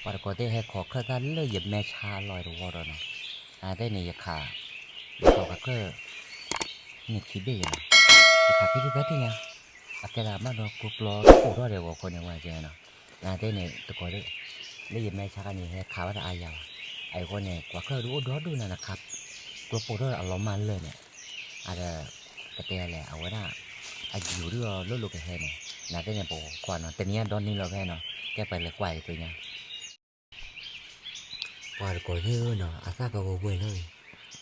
ပှၤတကိးသ့ၣ်ဟဲခိးချၢၣ်သၣ်လၢယမဲဆါလီၤတဝီဒီးနီၤ, နသ့ၣ်န့ၣ် ယခး, ယခးပှၤချၢၣ် န့ၢ်ခံဘ့ၣ်ယၤလီၤ, ယခးခံထံၣ်သၢထံၣ်ညါ, အကဲသးဘၣ်ဒီးကျိပျီပိာ်ထီၣ်ဒီးဂီၤခီန့ၣ်ဝဲကဲနီၤ, နသ့ၣ်န့ၣ် တကိးသ့ၣ်, လၢယမဲဆါခါန့ၣ် ဟဲခးဝဲဒၣ်အါယၤဘၣ်, အအံၤဃီန့ၣ် ပှၤချၢၣ်ဒုးအိၣ်ဒီဒူၣ်နၤ နခး, ကျိပိာ်ထီၣ်အလီၤမၢ်လၢာ်န့ၣ်, အဒီး, ကတဲလဲၣ် အဝဲဒၣ်, အယူၤဒုးအီၤလိၣ်လိၣ်ကဟဲန့ၣ်, နသ့ၣ်န့ၣ် ပကွၢ်နီၤ တနံၤအံၤဒီနံၤလီၤဖဲနီၤ, ကဲပှၤလဲၤကွၢ်အံၤသ့ၣ်ညါ ပှၤတကိးသ့ၣ်ဧၢနီၤ အသၣ်ကဝဲၤဝဲၤလၢ,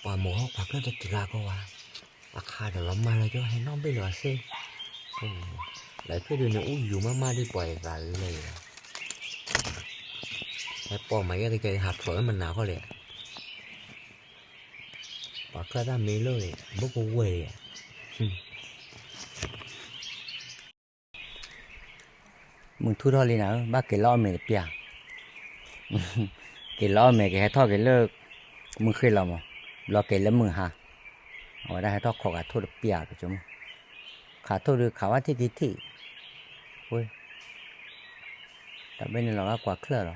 ပှၤမိၢ်ဟီၣ်ပှၤချၢၣ်တတဂၤကီးဝဲ, အခါဒီးလီၤမၢ်လၢကၠီဟဲနီၣ်ဘ့ၣ်လီၤအစ့, လၢဖဲဒုးန့ၣ် အူယူၤမးမးဒ်ပှၤအသးလဲၣ်, ဟဲပိာ်မၤယဲၢ်ကစၢ်ဟးဖျိးဝဲမနၤဃီလဲၣ်, ပှၤချၢၣ်တၢ်မ့ၢ်လၢ, ဘိကဝဲၤ, မုၢ်ထူၣ်ထီၣ်လံနၤဧၢ ဘၣ်က့ၤလီၤအီၣ်မ့ၤတပျၢ်, က့ၤလီၤအီၣ်မ့ၤကဟဲထီၣ်က့ၤလၢ, မုၢ်ဃ့ၢ်လီၤမး, ဘျီက့ၤလၢမုၢ်ဟါ, အဝဲဒၣ်ဟဲထီၣ်ခိးခးထိၣ်တပျၢ်ကဆိမိၣ်, ခးထိၣ်ဒုးခးဝဲထံၣ်ထံၣ်ထံၣ်, ဝဲ, တၢ်ဘ့ၣ်န့ၣ်လီၤဂာ်ကွၢ်ချၢၣ်လီၤ,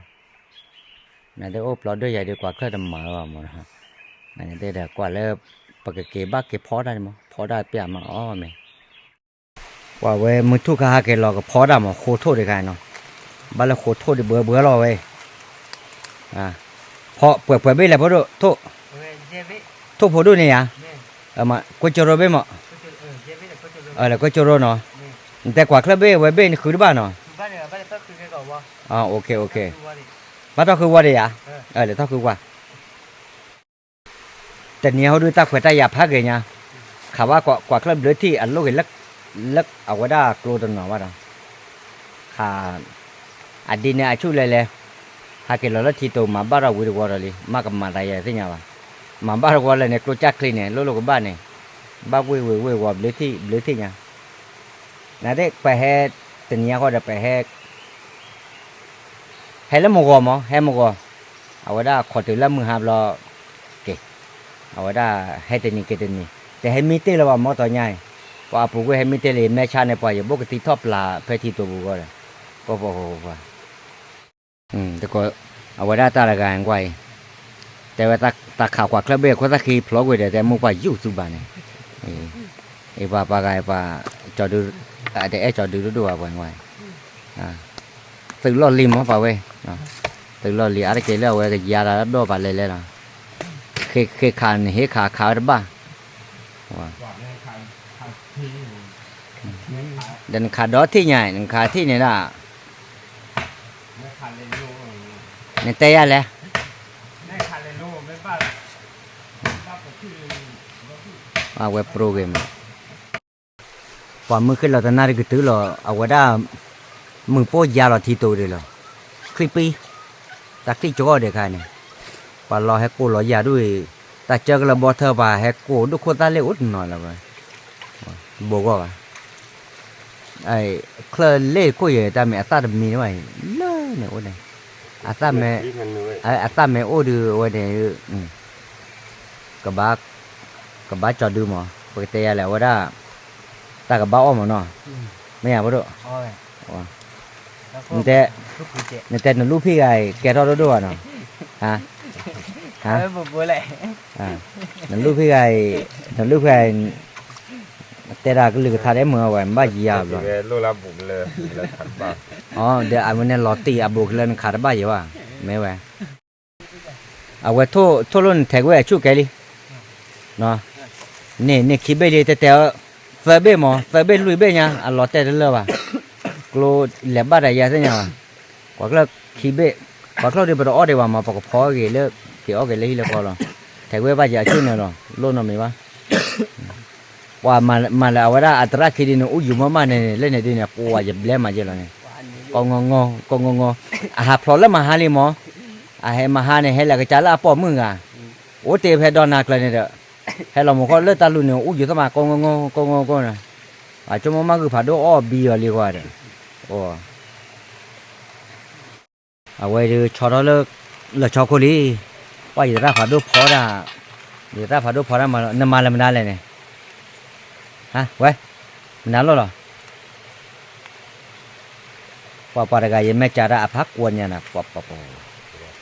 နသ့ၣ်အိၣ်ပျီဒိၣ်ယၤဒုးကွၢ်ချၢၣ်တမၤဝဲဘၣ်မး, နသ့ၣ်ဒီးကွၢ်လၢ, ပကက့ၤဘၣ်က့ၤဖီတၢ်န့ၣ်မး ဖီတၢ်ပျၢ်မးအီၣ်မ့ၤ ပှၤဝဲမုၢ်ထူၣ်ခါဟးက့ၤလီၤကဖီတၢ်မး ဃိထိၣ်ဒံးခါနီၤ, ဘၣ်လၢဃိထိၣ်ဒံးဘှဲဘှဲလီၤဝဲ, ဖီပှဲၤပှဲၤဘ့ၣ်လဲၣ်ဖိဒိၣ်, ထိၣ်ဖိဒိၣ်န့ၣ်ယၤ, ကွၢ်ကၠိရိဘ့ၣ်မး, လဲၤကွၢ်ကၠိရိနီၤ, နတဲကွၢ်ချၢၣ်ဘ့ၣ်ဝဲဘ့ၣ်နဃုတဘၣ်နီၤ, ဘၣ်ထီၣ်ဃုဝါဒံးယၤ, လဲၤထီၣ်ဃုဝါ တနံၤအံၤဟီဒုးတၢ်ခွဲးတၢ်ယာ်ဖးဂ့ၤညါ, ခးဘၣ်ကွၢ်ချၢၣ်ဘျၢထံၣ်အလိၣ်ဂ့ၤလၢ, လၢအဝဲဒၣ်ကျိတနီၤဘၣ်ဒီး, ခး, အဒ်န့ၣ်အဆူၣ်လဲၤလဲၤ, ဟးက့ၤလီၤလၢထံတိၤမၤဘၣ်ထီၣ်ဝံၤတဝီဒီးလံ မ့ၢ်ကမၤသးယဲသ့ၣ်ညါဘၣ်, မၤဘၣ်တဝီလဲၣ်န့ၣ် ကျိကၢ်ချ့န့ၣ် လိၣ်လိၣ်ကဘၣ်န့ၣ်, ဘၣ်ဝ့ၢ်ဝ့ၢ်ဝ့ၢ်ဝီဘျၢထံၣ်ဘျၢထံၣ်ညါ, နသ့ၣ်ပဟဲ, တနံၤအံၤဃီဒီးပဟဲ ဟဲလၢမုၢ်ဂီၤမး ဟဲမုၢ်ဂီၤ, အဝဲဒၣ်ခိးတုၤလၢမုၢ်ဟါဘျီ, က့ၤ, အဝဲဒၣ်ဟဲတနံၤက့ၤတနံၤ, တဟဲမံတ့ၢ်လၢၤဘၣ်မးတီညါအံၤ, ပှၤအပူၤကွံာ်ဟဲမံတ့ၢ်လၢယမဲဆါန့ၣ် ပှၤယဘိၣ်ကသံထီၣ်ပျၢ်ဖဲထံတိၤပူၤဂီၢ်ဒီး, ကီၢ်ပှၤ, အဝဲဒၣ်တၢ်တဂၤကွၢ်အံၤ, တဲဝဲတၢ်ခးကွၢ်ချၢၣ်ဘ့ၣ်အခိၣ်သၣ်ခံဖျိကွံာ်ဒီး တဲမုၢ်ပှၢ်ယူၢ်သူဘၣ်န့ၣ်, အံၤပှၤပှၤဂၤအံၤပှၤ, ကၠီၤဒု, တအဲၣ်ကၠီၤဒုတဒိၣ်ဘၣ်ပှၤကွၢ်အံၤ သုးလီၢ်လံၤမးပာ်ဝဲ, သုးလီၢ်လံၤအါတက့ၢ်လၢအဝဲကယါတၢ်ဒီးပာ်လဲၤလဲၤလီၤ, ဃ့ခးန့ၣ်ဟ့ခးခးဝဲတဘၣ်, ဒီးနခးဒီထံၣ်ညါ နခးထံၣ်န့ၣ်ဒၣ်, နတဲယၤလဲၣ်, အဝဲပြိဂ့ၤမး ပှၤမုၢ်ဃ့ၢ်လီၤတနၣ်ရံၣ်ကတုၤလီၤ အဝဲဒၣ်, မုၢ်ပိၢ်ယါလီၤထံတိၤဒံးလီၤ, ချံပံ, တၢ်ချံကၠီဒီးခါန့ၣ်, ပှၤလီၤဟဲကိးလီၤယၤဒ်အံၤ, တၢ်ကၢကလၢဘီထၢပှၤဟဲကိးဒိၣ်ခိၣ်သၣ်လ့ၣ်အိၣ်တနီၤလၢၤဘၣ်, ဘိးဂီၢ်ဘၣ် ချၢၣ်လ့ၣ်ခိၣ်ယဲၢ်တၢ်မ့ၢ်အသၣ်တမံၤဘၣ်အံၤ, လၢန့ၣ်အိၣ်န့ၣ်, အသၣ်မ့ၢ်, အသၣ်မ့ၢ်အိၣ်ဒုးအဝဲန့ၣ်, ကဘၣ်ကၠီၤဒုမး ပကတဲယၤလဲၣ်အဝဲဒၣ်, တၢ်ကဘၣ်အီၣ်မးနီၤ, မ့ၢ်ဧါဖိဒိၣ်, နတဲနလူၢ်ဖံဂၤအံၤ ကဲထီၣ်ဒိၣ်ဒိၣ်ဘၣ်နီၤ, နလူၢ်ဖံဂၤအံၤ, နလူၢ်ဖံဂၤအံၤ, တဲဒၣ်ကလုၢ်ကထါဒဲးမုာ်အဝဲ နဘၣ်ယံၤယၤဘျီ, ဒီးအဝဲန့ၣ်လီၤတံၢ်အဘူးကလၢနခးတဘၣ်ယံၤဘၣ်, မ့ၢ်ဝဲ အဝဲထိၣ်လိၣ်နထဲးကွံာ်အဆူၣ်ကဲလံ, န့ၣ်န့ၢ်ခံဘ့ၣ်လံ တဲတဲ, သၢဘ့ၣ်မး သၢဘ့ၣ်လွံၢ်ဘ့ၣ်ညါ အလီၤတဲာ်တလၢာ်ဘၣ်, ကျိလဲၤဘၣ်တၢ်ယဲသ့ၣ်ညါဘၣ်, ကွၢ်ချၢၣ်ခံဘ့ၣ်, ကွၢ်ချၢၣ်ဒုးပတအီၣ်ဒံးဘၣ်မး ပကဖီက့ၤလၢ, က့ၤအီၣ်က့ၤလၢဟံၣ်လၢဃီလီၤ, ထဲးကွံာ်ဘၣ်ယၤအဆူၣ်န့ၣ်လီၤ လိၣ်နီတမံၤဘၣ် ပှၤမၤလၢအဝဲဒၣ်အသရၣ်ခံဒုန့ၣ် အူယူၤမးမးန့ၣ် လၢန့ၣ်ဒုန့ၣ် ပှၤယဘျဲမးယဲလီၤန့ၣ်, ကိးငီၤငီၤ ကိးငီၤငီၤ, အဟးဖျိးလၢမဟါလံမး, အဟဲမဟါန့ၣ် ဟဲလၢကစၢ်လၢအပိာ်မုၣ်ဂၤ, အိၣ်တ့ၢ်ဖဲဒီနၤကျၢၤန့ၣ်ဒီး, ဟဲလီၤမူခိၣ်လၢတၢ်လူၤန့ၣ် အူယူၤသးမး ကိးငီၤငီၤ ကိးငီၤငီၤန့ၣ်, အဆိကမိၣ်မးဂုၢ်ဖးဒိၣ်အီၣ်ဘံအီၤလံကွၢ်ဒီး, အဝဲဒုးဆီထီၣ်လၢ, လၢဆီခိၣ်လံ, ပှၤယသရၣ်ဖးဒိၣ်ဖီဒၣ်, ယသရၣ်ဖးဒိၣ်ဖီဒၣ်မး နမၤလၢမနုၤလဲၣ်န့ၣ်, ဟါ, ဝဲ, မနုၤလိၣ်လီၤ, ပှၤပှၤတဂၤယမဲာ်ကၢတၢ်အဖးကွီၢ်ညါနၤ ပှၤပှၤပှၤ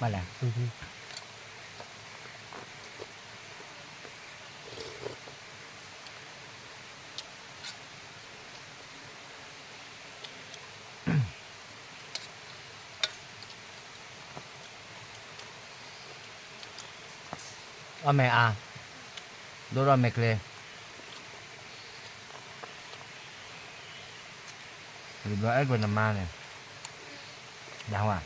ဘၣ်လဲၣ်. အီၣ်မ့ၤအါ, ဒိၣ်ထီၣ်မ့ၤချ့, ယဘျီအဲၣ်ကွံာ်နမါန့ၣ်, နဟါ န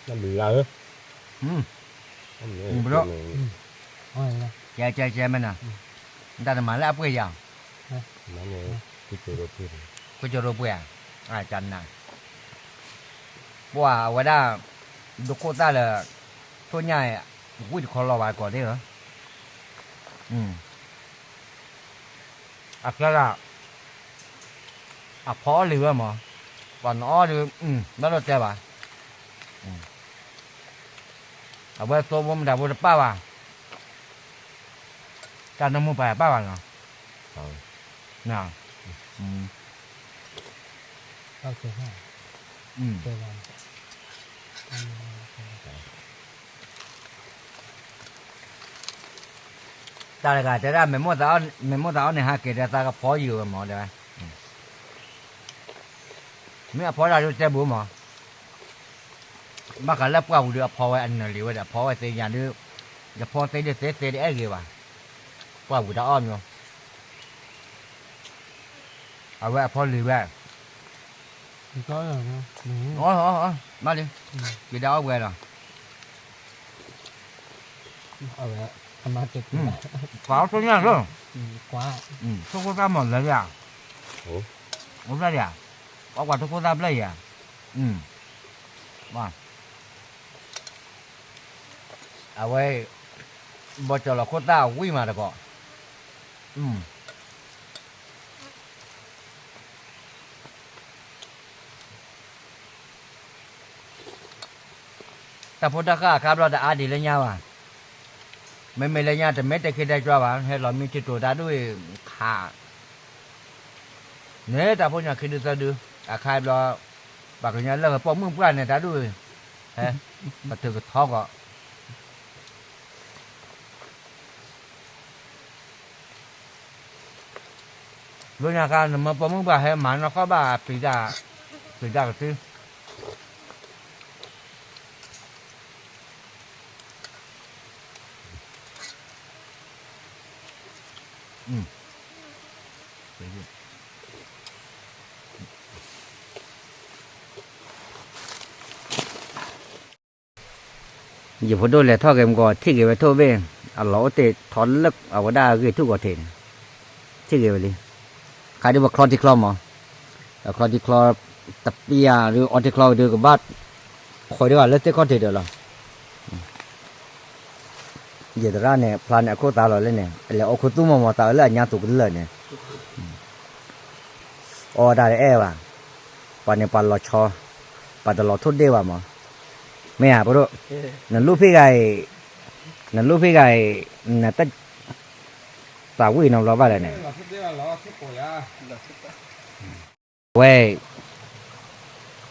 ဘျုးလၢ်ဧၢ, ဘျီ, ကဲကဲကဲမ့ၢ်နီၤ, နတၢ်တမၤလၢအပှ့ၢ်ယၤ, ကွၢ်ကၠိရိပှ့ၢ်ဧါ, ကနၤ, ပှၤအဝဲဒၣ်, ဒိခိၣ်သၣ်လၢ, ထိၣ်ညၣ်, ဝံၣ်တခီလီၤဘၣ်ကိးသ့ၣ်ဧၢ, အကျဲဒၣ်, အဖီအီၣ်လံၤဝဲမး, ပှၤနအီၣ်ဒီး, ဘၣ်ဒိၣ်တဲဘၣ်, အဝဲသိဖိမတၤဖိတပၣ်ဘၣ်, တၢ်နၢမူပာ်ယၤပၣ်ဘၣ်နီၤ, တၢ်တဂၤတဲဒၣ် မ့ၢ်မိၣ်သးအီၣ်န့ၣ် ဟးက့ၤဒီးသးကဖီယုာ်ဝဲမးတဲဝဲ, မ့ၢ်အဖီတၢ်ဒုးတဲဘူးမး, ဘၣ်ဃးလၢပှၢ်ပူၤဒီးအဖီဝဲအနၢၤလံဝဲဒီး အဖီဝဲသ့ညါဒုး, ယဖီသ့ဒုးသ့သ့ဒုးအဲၣ်ဂ့ၤဘၣ်, ပှၢ်ပူၤတၢ်အီၣ်မး, အဝဲအဖီလံၤဝဲ, ဘၣ်လံ, က့ၤဒၣ်အီၣ်ဝဲလီၤ. ပှၤအီၣ်ထိၣ်ညၣ်လၢ, ထိၣ်ခိၣ်သၣ်မီၤလၢယၤ, အိၣ်ဖျဲၣ်ယၤ, အီၣ်ကွၢ်ထိၣ်ခိၣ်သၣ်ဖျဲၣ်ယၤ, အဝဲ, ဘီကၠီၤလီၤခိၣ်သၣ်အဝံၣ်မးတကိး တၢ်ဖိတၢ်ဃၣ်အခါဘျီတအါဒံးလၢညါဘၣ်, မ့မ့ၢ်လၢညါတမ့ၢ်တဲခ့တဲကၠွါဘၣ် ဟဲလီၤမံထံတိၤတၢ်ဒိၣ်အံၤခး, န့ၣ်တၢ်ဖိညၣ်ခံဒုသၢဒု, အခါဘျီ, ပှၤကညီလၢကပိာ်မုၣ်ပှၢ်န့ၣ်တၢ်ဒိၣ်အံၤ, ဟဲ, ပတုာ်ကထီကီး လၢညါခါ နမ့ၢ်ပိာ်မုၣ်ပှၢ်ဟဲမၤနီၢ်ကီၢ်ဘၣ်ပျံၤတၢ်, ပျံၤတၢ်ကသ့, ယဖိဒိၣ်လဲၤထီၣ်က့ၤမကီး ထံၣ်က့ၤဝဲထိၣ်ဘ့ၣ်, အလီၤအိၣ်တ့ၢ်ထီလၢအဝဲဒၣ်အဂ့ၢ်ထူၣ်ကီးထံးန့ၣ်, ထံၣ်က့ၤဝဲလံ, ခါဒုးပချီထံချီမး, ချီထံချီ, တပျၢ်ဒုးအီထံချီဒုးကဘၣ်, ဃီဒုးဂၤလၢသ့ၣ်ခီၣ်ထံးဒီးလီၤ. ယသရၣ်န့ၣ် ဖျါန့ၣ်အခိၣ်သးလီၤလၢန့ၣ် လဲၤအိၣ်ခူသူၣ်မီၢ်မီၢ်သးအလၢအညါသူကလၢာ်န့ၣ်, အီၣ်တၢ်တအဲၣ်ဘၣ်, ပှၤန့ၣ်ပှၤလီၤဆီ, ပှၤတလီၤထိၣ်ဒ့ၣ်ဘၣ်မီၢ်, မ့ၢ်ဧါ ဖိဒိၣ်, နလူၢ်ဖံးဂၤအံၤ, နလူၢ်ဖံးဂၤအံၤ, နတၢ်, သးဝံၣ်နီတဘျီဘၣ်လဲၣ်န့ၣ် ဝဲ,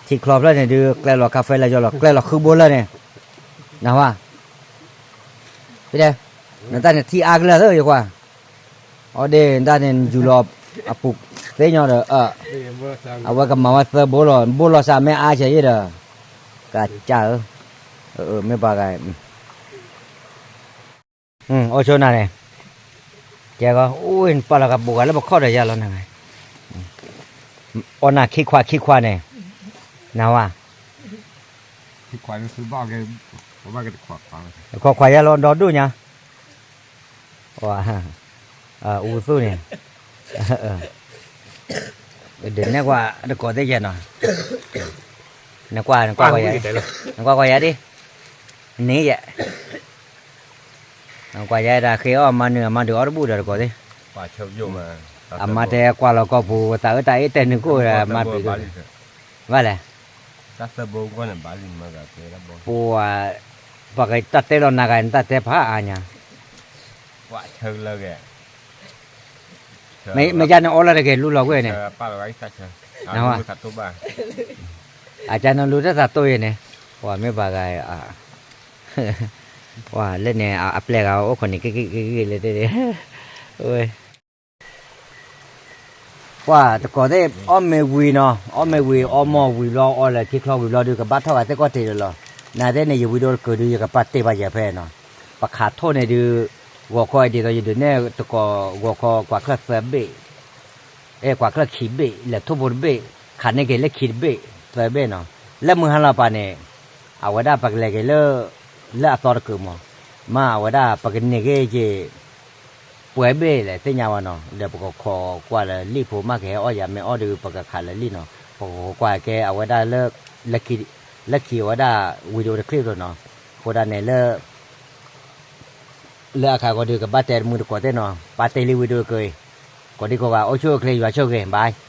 ထံချီဖျၢၣ်န့ၣ်ဒုး ကျဲလီၤ ခါဖဲလဲၣ် ယီၤလီၤ ကျဲလီၤဃုဘိလၢာ်န့ၣ်, နဝါ, ဖဲဒဲ, နတၢ်န့ၣ်ထံအါကလၢာ်သၢယကွၢ်, အီၤဒ့ၣ် နတၢ်န့ၣ် နယူၤလီၤအပူၤသ့ညီဒီး, အဝဲကမၤဝဲသၢဘိလီၤ ဘိလီၤစးမ့ၢ်အါဆဲးယ့ၣ်ဒီး, ကစၢ်ဧၢ, မ့ၢ်ပှၤဂၤ အိၣ်ဆိနၤန့ၣ်, ကဲဂီၤ အိၣ်နပာ်လီၤကဘိးဂၤလၢပခီၣ်ဒီးယၤလီၤနၤ, အီၣ်နၤခံခွါခံခွါန့ၣ်, နဝါ, ခွါခွါယၤလီၤဒီဒိၣ်ညါ, အူသူၣ်န့ၣ်, ဒ်နဲၣ်ကွၢ်တကိးသ့ၣ်ယဲၢ်နီၤ, နကွၢ်, နကွၢ်ကီးယၤဒ်, န့ၣ်ယဲၢ် နကွၢ်ယဲၢ်တၢ်ဃ့အီၣ်မၤနုာ်အမၤဒုးအီၣ်တဘူၣ်ဒီးတကိးသ့ၣ်, အမၤတဲကွၢ်လီၤကီၢ်ပူၤ သးအၢတၢ်အ့ၣ်တဲာ်နုာ်ကိၣ်ဒီးမၤပျံၤ, ဘၣ်လဲၣ်, တၢ်သၢဘိဂီၢ်န့ၣ်ဘၣ်လံမၤဂၤကဲတၢ်ဘီ, ပှၤ, ပှၤကတၢ်တဲလီၤနၤဂၤန့ၣ် တၢ်တဲဖးအါညါ, ပှၤဆၢလၢဂဲၤ, မ့ၢ်, မ့ၢ်ယါန့ၣ်အီလီၤတဂ့ၤ လူလီၤကွဲန့ၣ်, ပၢ်လီၤဂၤသးဆၢ, အကါနလူတၢ်သးတိၢ်ယဲန့ၣ်, ပှၤမ့ၢ်ပှၤဂၤ, ပှၤလၢန့ၣ် အပျဲၢ်ဂၤအိၣ်ခိးန့ၣ် က့ၤက့ၤက့ၤက့ၤလၢတဲ, ဝဲ ပှၤတကိးသ့ၣ် အီၣ်မ့ၤဝံၤနီၤ, အီၣ်မ့ၤဝံၤ အီမီၢ်ဝံၤဘျီ အီလၢခံချီဝံၤဘျီဒုး ကဘၣ်ထီၣ်ဂၤသ့ၣ်ကီၢ်တ့ၢ်လီၤလီၤ. နသ့ၣ်န့ၣ် ယဝံၤဒိတကုၤဒုး ယကပာ်တ့ၢ်ဘၣ်ယၤဖဲနီၤ. ပခးထိၣ်န့ၣ်ဒုး ဂီၤခီဒ်သိးယဒုးနဲၣ်တကိး ဂီၤခီကွၢ်ချၢၣ်သၢဘ့ၣ်, အဲ ကွၢ်ချၢၣ်ခံဘ့ၣ် လဲၤထိၣ်ဖိတဘ့ၣ်, ခးန့ၢ်က့ၤလၢခံတဘ့ၣ် သၢဘ့ၣ်နီၤ. လၢမုၢ်ဟါလီၤပာ်န့ၣ် အဝဲဒၣ်ပကလဲၤက့ၤလၢ လၢအသီတကုၤမး, မ့ၢ်အဝဲဒၣ်ပကန့ၢ်က့ၤက့ၤ ပှဲၤဘ့ၣ်လဲၣ်သ့ၣ်ညါဝဲနီၤ, ဒီးပကခိးကွၢ်လၢလံာ်ဖိမး ကဟဲအီၣ်ယၤမ့ၢ်အီၣ်ဒီး ပကခးလၢလံာ်နီၤ, ပကခိးကွၢ်ကဲအဝဲဒၣ်လၢ လၢခံအဝဲဒၣ် ဝံၤဒိတချံၣ်ဖျိနီၤ, အဃိဒၣ်န့ၣ်လၢ လၢအခါဃီဒီး ကဘၣ်တဲတမုာ်တကိးသ့ၣ်နီၤ, ပာ်တ့ၢ်လံဝံၤဒိတကုၤအံၤ, ကိးဒံကိးဂၤ အိၣ်ဆူၣ်အိၣ်ချ့ ယွၤဆိၣ်ဂ့ၤ bye.